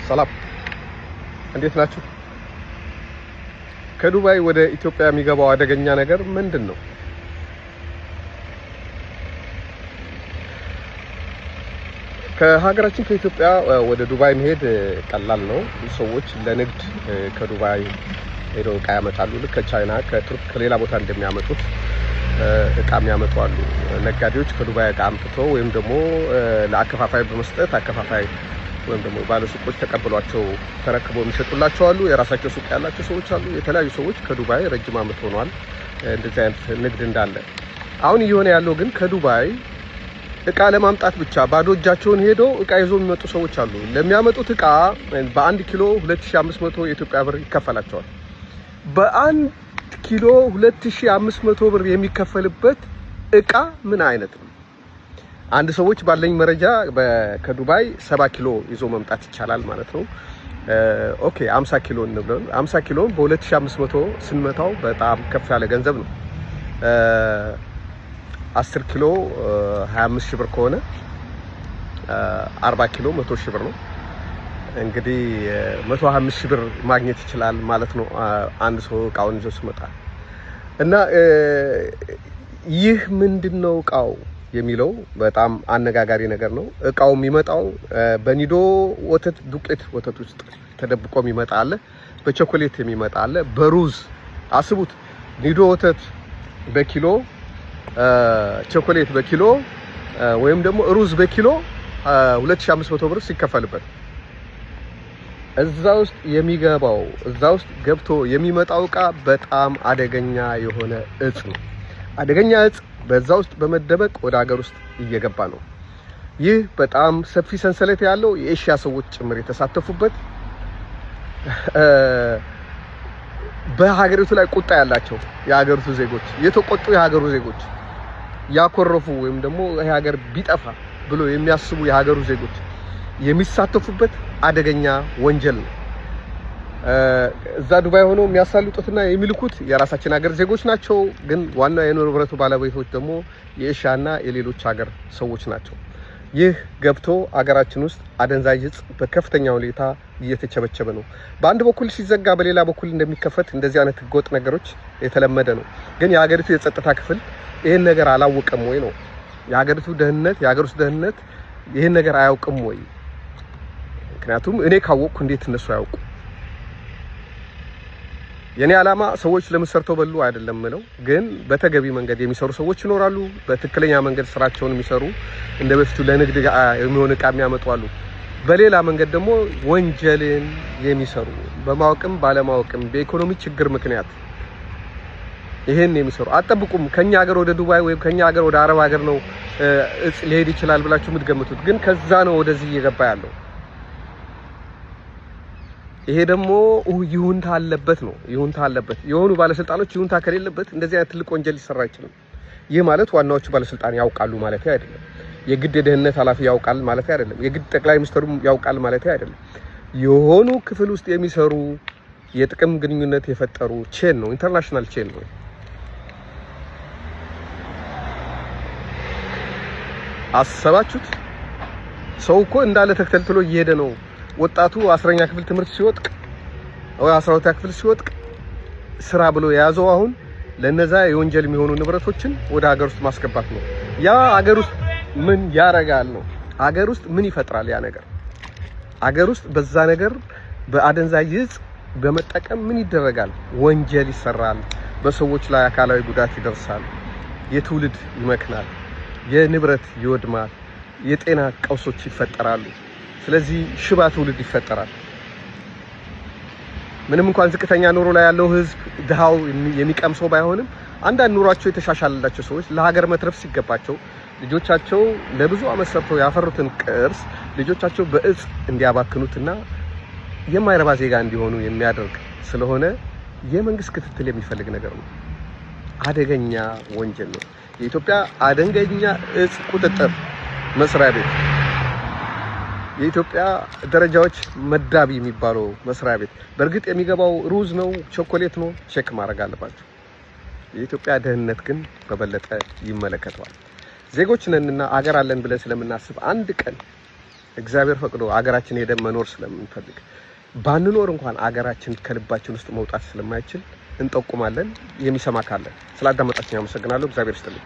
ሰላም፣ እንዴት ናችሁ? ከዱባይ ወደ ኢትዮጵያ የሚገባው አደገኛ ነገር ምንድን ነው? ከሀገራችን ከኢትዮጵያ ወደ ዱባይ መሄድ ቀላል ነው። ብዙ ሰዎች ለንግድ ከዱባይ ሄደው እቃ ያመጣሉ። ልክ ከቻይና፣ ከቱርክ፣ ከሌላ ቦታ እንደሚያመጡት እቃ የሚያመጡ አሉ። ነጋዴዎች ከዱባይ እቃ አምጥተው ወይም ደግሞ ለአከፋፋይ በመስጠት አከፋፋይ ወይም ደግሞ ባለሱቆች ተቀብሏቸው ተረክበው የሚሸጡላቸው አሉ። የራሳቸው ሱቅ ያላቸው ሰዎች አሉ። የተለያዩ ሰዎች ከዱባይ ረጅም ዓመት ሆኗል እንደዚህ አይነት ንግድ እንዳለ። አሁን እየሆነ ያለው ግን ከዱባይ እቃ ለማምጣት ብቻ ባዶ እጃቸውን ሄደው እቃ ይዞ የሚመጡ ሰዎች አሉ። ለሚያመጡት እቃ በአንድ ኪሎ 2500 የኢትዮጵያ ብር ይከፈላቸዋል። በአንድ ኪሎ 2500 ብር የሚከፈልበት እቃ ምን አይነት ነው? አንድ ሰዎች ባለኝ መረጃ ከዱባይ 70 ኪሎ ይዞ መምጣት ይቻላል ማለት ነው። Okay፣ 50 ኪሎ እንበል። 50 ኪሎ በ2500 ስንመታው በጣም ከፍ ያለ ገንዘብ ነው። 10 ኪሎ 25 ሺህ ብር ከሆነ 40 ኪሎ 100 ሺህ ብር ነው። እንግዲህ 125 ሺህ ብር ማግኘት ይችላል ማለት ነው አንድ ሰው እቃውን ይዞ ሲመጣ። እና ይህ ምንድነው እቃው የሚለው በጣም አነጋጋሪ ነገር ነው። እቃው የሚመጣው በኒዶ ወተት ዱቄት ወተት ውስጥ ተደብቆ የሚመጣ አለ፣ በቾኮሌት የሚመጣ አለ፣ በሩዝ። አስቡት፣ ኒዶ ወተት በኪሎ፣ ቾኮሌት በኪሎ ወይም ደግሞ ሩዝ በኪሎ 2500 ብር ሲከፈልበት እዛ ውስጥ የሚገባው፣ እዛ ውስጥ ገብቶ የሚመጣው እቃ በጣም አደገኛ የሆነ እጽ ነው። አደገኛ እጽ በዛ ውስጥ በመደበቅ ወደ ሀገር ውስጥ እየገባ ነው። ይህ በጣም ሰፊ ሰንሰለት ያለው፣ የኤሽያ ሰዎች ጭምር የተሳተፉበት፣ በሀገሪቱ ላይ ቁጣ ያላቸው የሀገሪቱ ዜጎች፣ የተቆጡ የሀገሩ ዜጎች፣ ያኮረፉ ወይም ደግሞ ይሄ ሀገር ቢጠፋ ብሎ የሚያስቡ የሀገሩ ዜጎች የሚሳተፉበት አደገኛ ወንጀል ነው። እዛ ዱባይ ሆነው የሚያሳልጡትና የሚልኩት የራሳችን ሀገር ዜጎች ናቸው። ግን ዋና የንብረቱ ባለቤቶች ደግሞ የኤሽያና የሌሎች ሀገር ሰዎች ናቸው። ይህ ገብቶ አገራችን ውስጥ አደንዛዥ እጽ በከፍተኛ ሁኔታ እየተቸበቸበ ነው። በአንድ በኩል ሲዘጋ በሌላ በኩል እንደሚከፈት እንደዚህ አይነት ህገወጥ ነገሮች የተለመደ ነው። ግን የሀገሪቱ የጸጥታ ክፍል ይህን ነገር አላወቀም ወይ ነው? የሀገሪቱ ደህንነት፣ የሀገር ውስጥ ደህንነት ይህን ነገር አያውቅም ወይ? ምክንያቱም እኔ ካወቅኩ እንዴት እነሱ አያውቁ? የኔ ዓላማ ሰዎች ለምን ሰርተው በሉ አይደለም ምለው፣ ግን በተገቢ መንገድ የሚሰሩ ሰዎች ይኖራሉ። በትክክለኛ መንገድ ስራቸውን የሚሰሩ፣ እንደ በፊቱ ለንግድ የሚሆን እቃ የሚያመጡ አሉ። በሌላ መንገድ ደግሞ ወንጀልን የሚሰሩ፣ በማወቅም ባለማወቅም በኢኮኖሚ ችግር ምክንያት ይሄን የሚሰሩ አጠብቁም። ከኛ ሀገር ወደ ዱባይ ወይም ከኛ ሀገር ወደ አረብ ሀገር ነው እጽ ሊሄድ ይችላል ብላችሁ የምትገምቱት፣ ግን ከዛ ነው ወደዚህ እየገባ ያለው። ይሄ ደግሞ ይሁንታ አለበት ነው። ይሁንታ አለበት። የሆኑ ባለስልጣኖች ይሁንታ ከሌለበት እንደዚህ አይነት ትልቅ ወንጀል ሊሰራ አይችልም። ይህ ማለት ዋናዎቹ ባለስልጣን ያውቃሉ ማለት አይደለም። የግድ የደህንነት ኃላፊ ያውቃል ማለት አይደለም። የግድ ጠቅላይ ሚኒስትሩ ያውቃል ማለት አይደለም። የሆኑ ክፍል ውስጥ የሚሰሩ፣ የጥቅም ግንኙነት የፈጠሩ chain ነው፣ international chain ነው። አሰባችሁት? ሰው እኮ እንዳለ ተከትሎ እየሄደ ነው። ወጣቱ 10ኛ ክፍል ትምህርት ሲወድቅ ወይ 12ኛ ክፍል ሲወድቅ ስራ ብሎ የያዘው አሁን ለነዛ የወንጀል የሚሆኑ ንብረቶችን ወደ ሀገር ውስጥ ማስገባት ነው። ያ ሀገር ውስጥ ምን ያረጋል ነው? ሀገር ውስጥ ምን ይፈጥራል ያ ነገር? ሀገር ውስጥ በዛ ነገር በአደንዛዥ እጽ በመጠቀም ምን ይደረጋል? ወንጀል ይሰራል። በሰዎች ላይ አካላዊ ጉዳት ይደርሳል። የትውልድ ይመክናል። የንብረት ይወድማል። የጤና ቀውሶች ይፈጠራሉ። ስለዚህ ሽባ ትውልድ ይፈጠራል። ምንም እንኳን ዝቅተኛ ኑሮ ላይ ያለው ህዝብ፣ ድሃው የሚቀምሰው ባይሆንም አንዳንድ ኑሯቸው የተሻሻለላቸው ሰዎች ለሀገር መትረፍ ሲገባቸው ልጆቻቸው ለብዙ ዓመት ሰርተው ያፈሩትን ቅርስ ልጆቻቸው በእጽ እንዲያባክኑትና የማይረባ ዜጋ እንዲሆኑ የሚያደርግ ስለሆነ የመንግስት ክትትል የሚፈልግ ነገር ነው። አደገኛ ወንጀል ነው። የኢትዮጵያ አደገኛ እጽ ቁጥጥር መስሪያ ቤት፣ የኢትዮጵያ ደረጃዎች መዳቢ የሚባለው መስሪያ ቤት በእርግጥ የሚገባው ሩዝ ነው፣ ቾኮሌት ነው፣ check ማድረግ አለባቸው። የኢትዮጵያ ደህንነት ግን በበለጠ ይመለከተዋል። ዜጎች ነንና አገር አለን ብለን ስለምናስብ አንድ ቀን እግዚአብሔር ፈቅዶ አገራችን ሄደን መኖር ስለምንፈልግ፣ ባንኖር እንኳን አገራችን ከልባችን ውስጥ መውጣት ስለማይችል እንጠቁማለን። የሚሰማ ካለ። ስላዳመጣችን አመሰግናለሁ። እግዚአብሔር ይስጥልኝ።